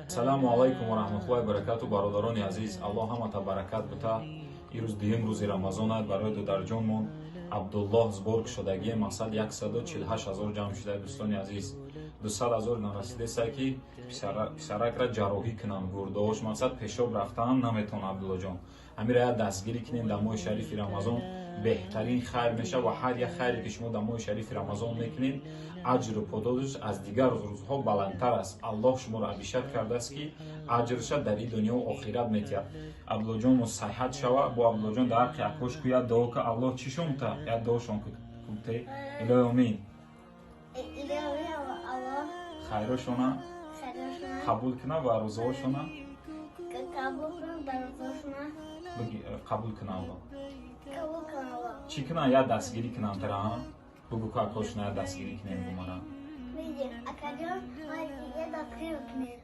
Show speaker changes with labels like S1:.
S1: Ассалому алайкум ва раҳматуллоҳи ва баракату, бародарони азиз, Аллоҳ ҳамата баракат бута. Ирӯз дуюм рӯзи Рамазон аст. Барои додарҷонмон Абдуллоҳ сбор кушодагие, мақсад 148 ҳазор ҷамъ шуда. Дӯстони азиз, 200 ҳазор нарасидеса, ки писаракра ҷарроҳӣ кунанд. Гурдаош, мақсад, пешоб рафтаам наметавон. Абдуллоҷон, ҳамира як дастгирӣ кунем. Дар моҳи шарифи Рамазон беҳтарин хайр мешавад ва ҳар як хайре, ки шумо дар моҳи шарифи Рамазон мекунед, аҷру подошаш аз дигар рӯзҳо баландтар аст. Аллоҳ шуморо обещать кардааст, ки аҷрша дар ин дунёву охират метиҳад. Абдуллоҷон мо саҳҳат шава. Бо Абдуллоҷон дар ҳаққи акош ку як дуо ка. Аллоҳ чишон та, як дуошон кунте. Илоҳи омин.
S2: Илоҳи Аллоҳ.
S1: Хайрошона
S2: хайрошона
S1: қабул куна ва рӯзаҳошона
S2: қабул кунад ва рӯзаҳошона
S1: қабул куна Аллоҳ.
S2: Қабул кунад Аллоҳ.
S1: Чӣ кунам? Як дастгирӣ кунам тара, бугу ку, акошона як дастгирӣ кунем, бумара.
S2: Види, акаҷон, я дастгирӣ кунед.